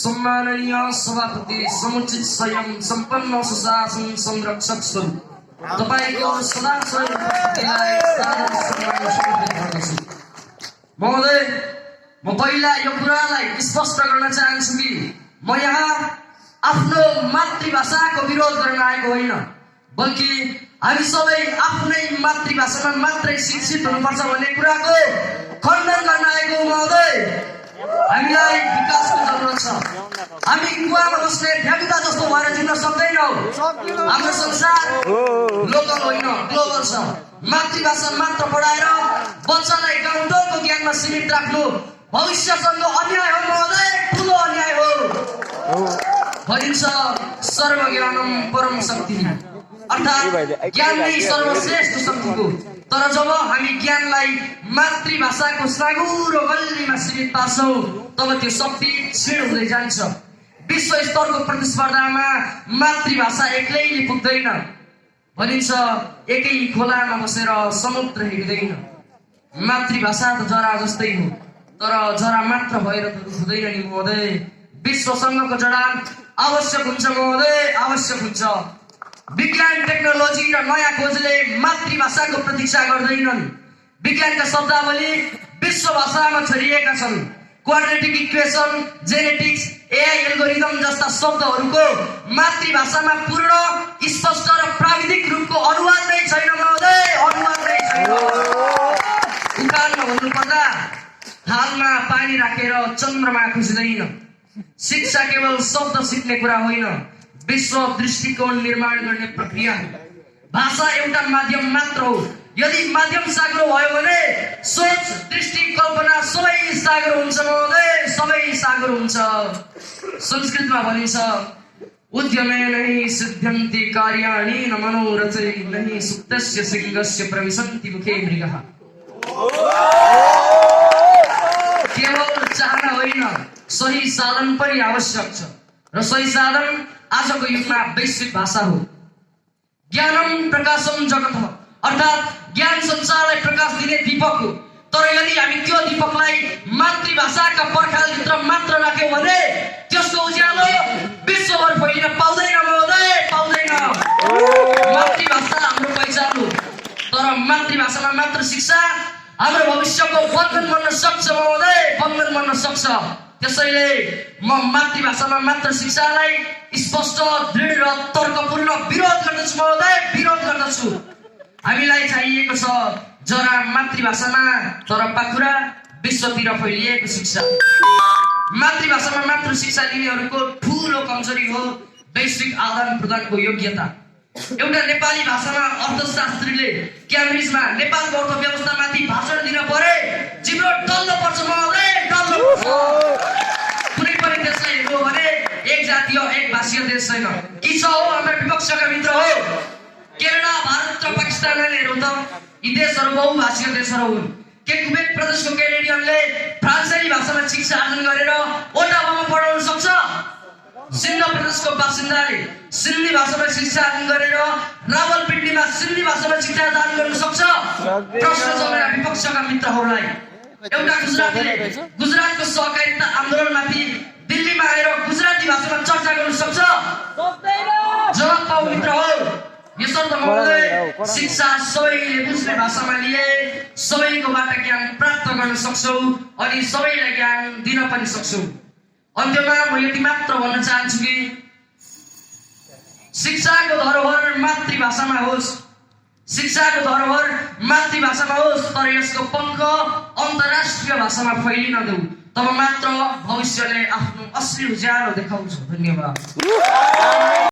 सम्माननीय सभापति समुचित संयम सम्पन्न सुशासन संरक्षक स्वरूप तपाईको सदाशय उपस्थितिलाई सादर सम्मान समर्पित गर्दछु। महोदय, म पहिला यो कुरालाई स्पष्ट गर्न चाहन्छु कि म यहाँ आफ्नो मातृभाषाको विरोध गर्न आएको होइन, बल्कि हामी सबै आफ्नै मातृभाषामा मात्रै शिक्षित हुनुपर्छ भन्ने कुराको खण्डन गर्न आएको महोदय। हामीलाई विकासको जरुरत छ। हामी कुवामा बस्ने भ्याकुता जस्तो भएर जिउन सक्दैनौँ। हाम्रो संसार लोकल होइन, ग्लोबल छ। मातृभाषा मात्र पढाएर बच्चालाई गाउँटोलको ज्ञानमा सीमित राख्नु भविष्यसँग अन्याय हो महोदय, ठुलो अन्याय हो। भनिन्छ सर्वज्ञानम परम शक्ति, अर्थात् ज्ञान नै सर्वश्रेष्ठ शक्ति हो। तर जब हामी ज्ञानलाई मातृभाषाको साँगुरो गल्लीमा सीमित पार्छौँ तब त्यो शक्ति क्षीण हुँदै जान्छ। विश्व स्तरको प्रतिस्पर्धामा मातृभाषा एक्लैले पुग्दैन। भनिन्छ एकै खोलामा बसेर समुद्र हिँड्दैन। मातृभाषा त जरा जस्तै हो, तर जरा मात्र भएर त हुँदैन नि महोदय। विश्वसँगको जडान आवश्यक हुन्छ महोदय, आवश्यक हुन्छ। विज्ञान टेक्नोलोजी र नयाँ खोजले मातृभाषाको प्रतीक्षा गर्दैनन्। विज्ञानका शब्दावली विश्व भाषामा छरिएका छन्। Quadratic equation, genetics, AI algorithm जस्ता शब्दहरूको मातृभाषामा पूर्ण, स्पष्ट र प्राविधिक रूपको अनुवाद नै छैन महोदय, अनुवाद नै छैन। उखानमा भन्नुपर्दा हालमा पानी राखेर चन्द्रमा खोजिँदैन। शिक्षा केवल शब्द सिक्ने कुरा होइन, विश्व दृष्टिकोण निर्माण गर्ने प्रक्रिया हो। भाषा एउटा माध्यम मात्र हो। यदि माध्यम साग्रो भयो भने सोच, दृष्टि, कल्पना सबै साग्रो हुन्छ महोदय, सबै साग्रो हुन्छ। संस्कृतमा भनिन्छ उद्यमेन हि सिद्ध्यन्ति कार्याणि न मनोरथैः नहि सुप्तस्य सिंहस्य प्रविशन्ति मुखे मृगः। केवल चाहना होइन, सही साधन पनि आवश्यक छ र सही साधन आजको युगमा वैश्विक भाषा हो। ज्ञानम प्रकाशम जगत, अर्थात् ज्ञान संसारलाई प्रकाश दिने दीपक हो। तर यदि हामी त्यो दीपकलाई मातृभाषाका पर्खालभित्र मात्र राख्यौँ भने त्यसको उज्यालो विश्वभर फैलिन पाउँदैन महोदय, पाउँदैन। मातृभाषा हाम्रो पहिचान हो, तर मातृभाषामा मात्र शिक्षा हाम्रो भविष्यको बन्धन बन्न सक्छ महोदय, बन्धन बन्न सक्छ। त्यसैले म मातृभाषामा मात्र शिक्षालाई स्पष्ट, दृढ र तर्कपूर्ण विरोध गर्दछु महोदय, विरोध गर्दछु। हामीलाई चाहिएको छ जरा मातृभाषामा तर पाखुरा विश्वतिर फैलिएको शिक्षा। मातृभाषामा मात्र शिक्षा लिनेहरूको ठुलो कमजोरी हो वैश्विक आदान प्रदानको योग्यता। एउटा नेपाली भाषामा अर्थशास्त्रीले क्याम्ब्रिजमा नेपालको अर्थव्यवस्थामाथि भाषण दिन परे जिब्रो डल्लो पर्छ महोदय, डल्लो पर्छ। कुनै पनि देशलाई हेर्नु भने एक जातीय एक भाषीय देश छैन। कि छ हो हाम्रो विपक्षका मित्र हो केरला, भारत र पाकिस्तानलाई हेरौँ त, यी देशहरू बहुभाषीय देशहरू हुन्। के कुवेत प्रदेशको कैनेडियनले फ्रान्सेली भाषामा शिक्षा आर्जन गरेर ओटावामा पढाउन सक्छ? सिन्ध प्रदेशको बासिन्दाले सिन्धी भाषामा शिक्षा आर्जन गरेर रावलपिण्डीमा सिन्धी भाषामा शिक्षा आर्जन गर्न सक्छ? प्रश्न छ मेरा विपक्षका मित्रहरूलाई। एउटा गुजरातीले गुजरातको सहकारिता आन्दोलनमाथि दिल्लीमा आएर गुजराती भाषामा चर्चा गर्न सक्छ? जवाब पाऊ मित्र हो। यसर्थ महोदय, शिक्षा सबैले बुझ्ने भाषामा लिए सबैकोबाट ज्ञान प्राप्त गर्न सक्छौँ अनि सबैलाई ज्ञान दिन पनि सक्छौँ। अन्त्यमा म यति मात्र भन्न चाहन्छु कि शिक्षाको धरोहर मातृभाषामा होस्, शिक्षाको धरोहर मातृभाषामा होस्, तर यसको पङ्ख अन्तर्राष्ट्रिय भाषामा फैलिन देऊ, तब मात्र भविष्यले आफ्नो असली उज्यालो देखाउँछ। धन्यवाद।